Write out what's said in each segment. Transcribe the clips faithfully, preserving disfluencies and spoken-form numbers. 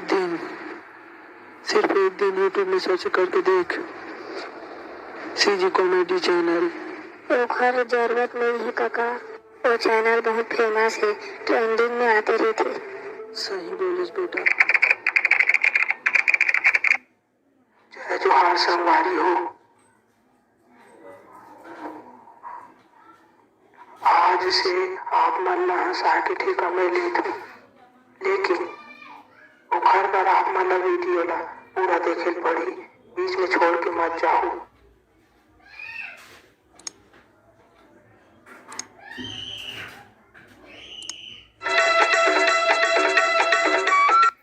दिन, सिर्फ एक दिन YouTube में सर्च करके देख, सीजी कॉमेडी चैनल। ओखर जरूरत नहीं है काका, वो चैनल बहुत फेमस है, ट्रेंडिंग में आते रहते। सही बोलेस बेटा। जय जोहार संगवारी हो। आज से आप मन ला हंसा के ठेका मैं लेत हूँ, लेकिन ओखर बर आप मन ला वीडियो ला पूरा देखे ल पड़ही, बीच में छोड़ के मत जाहू।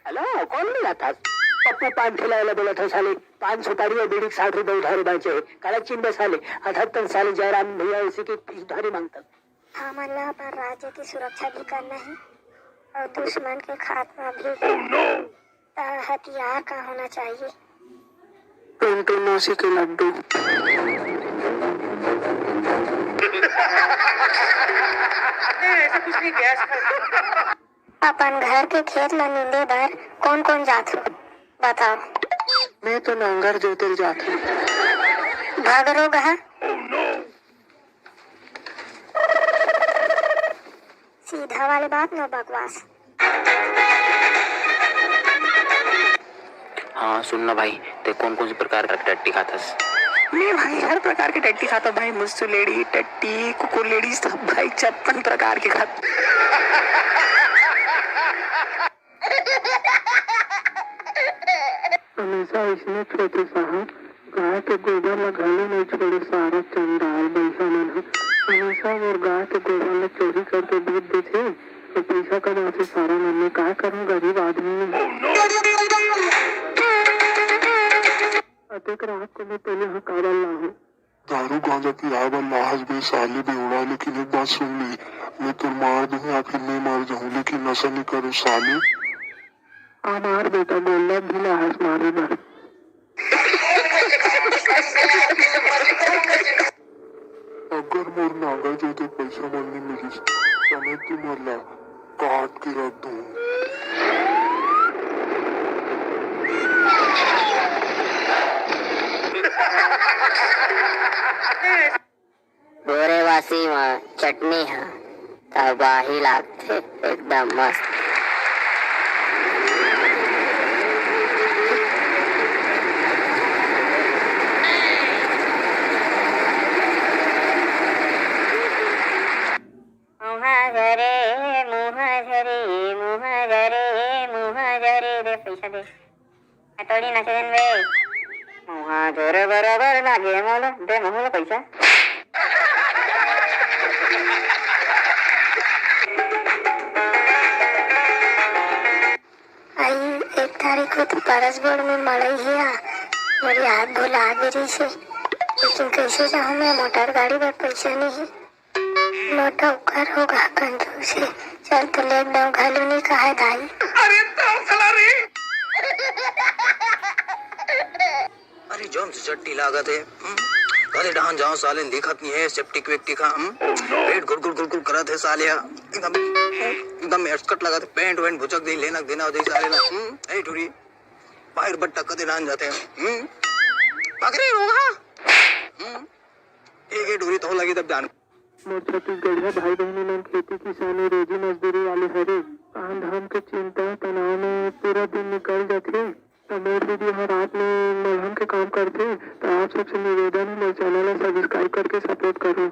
हेलो, कौन बोलत हस? पप्पू पान ठेला वाला बोलत हूँ साले। पान सुपारी और बीड़ी के साथ ही दो उधारी बांचे है। काला चिन्ह बे साले, अठहत्तर साले जयराम भैया उसी की फीस उधारी मांगता। हमन ला अपन राज्य की सुरक्षा भी करना है और दुश्मन के खात्मा भी। त हथियार का होना चाहिए? टुनटुन मौसी के लड्डू। नहीं, ऐसा कुछ नहीं, गैस का। अपन घर के खेत ला नींदे बर कोन कोन जाथो, बताओ। मैं तो नांगर जोते ल जाथो। भगरो गहा। सीधा वाले बात, नो बकवास। हाँ, सुन ना भाई, ते कौन कौन से प्रकार के टट्टी खाथस? मैं भाई हर प्रकार के टट्टी खाता हूँ भाई, मुस्तुलेड़ी, टट्टी, कुकुरलेड़ी, सब भाई, छप्पन प्रकार के खाता। हमेशा अइसने छोटे साहब, गाय के गोबर ला घलो नइ छोड़े, सारा चंडाल बइहा मन ह। हमेशा मोर गाय के गोबर ला चोरी करके बेच देथे, अउ पइसा कमाथे सारा मन। मैं का करहूं, गरीब आदमी। अतेक रात को मैं तोर यहाँ काबर लाहूं? दारू गांजा पियाए बर लाहस बे साले बेवड़ा, लेकिन एक बात सुन ले, मैं तोर मार दूं या फिर मैं मर जाऊं, लेकिन नशा नहीं करूं साले। हमार बेटा गोल्डन भी लाहस मारे बर। अगर मोर नांगर जोते पैसा मन नहीं मिलिस, त मैं तुमन ला काट के रख दूं। बोरे वासी म चटनी ह तबाही लागथे, एकदम मस्त। मुहा झरे, मुहा झरे, मुहा झरे, मुहा झरे, दे पैसा दे। हथौड़ी नाचे देन बे। मुहा झरे बराबर लागे मोला, दे महू ला पैसा। आई एक तारीख को तो परस बोर्ड में मड़ई हे आ, मोर याद भुला गे रहिसे, लेकिन कैसे जाहूँ मैं, मोटर गाड़ी बर पैसा नहीं हे। मोटा ओकर होगा कंजूस हे। चल तो लेग डाउन घलो नहीं कहा दाई। अरे तो साला रे। अरे जोम से चट्टी लागत हे। हम्म? घरे डहान जाओ साले, दिखत नहीं है सेप्टिक वेप्टिक हा। हम्म? पेट गुड़गुड़ गुड़गुड़ करत है साले हा। एकदम, एकदम एस्कट लागत है, पैंट वैंट भुचक दे, लेनक देना हो जाए साले ला। हम्म? ए टूरी, बाहर बट्टा कदे डहान जाते हैं। हम्म? पकड़े रोगा। हम्म? एक, एक टूरी तो लगी तब जान। मोर छत्तीसगढ़िया भाई बहिनी मन खेती किसानी, रोजी मजदूरी वाले हरे। काम धाम के चिंता तनाव में पूरा दिन निकल जाथे। त मोर दीदी ह रात में मलहम के काम करथे। त आप सबसे निवेदन हे, मोर चैनल ला सब्सक्राइब करके सपोर्ट करो।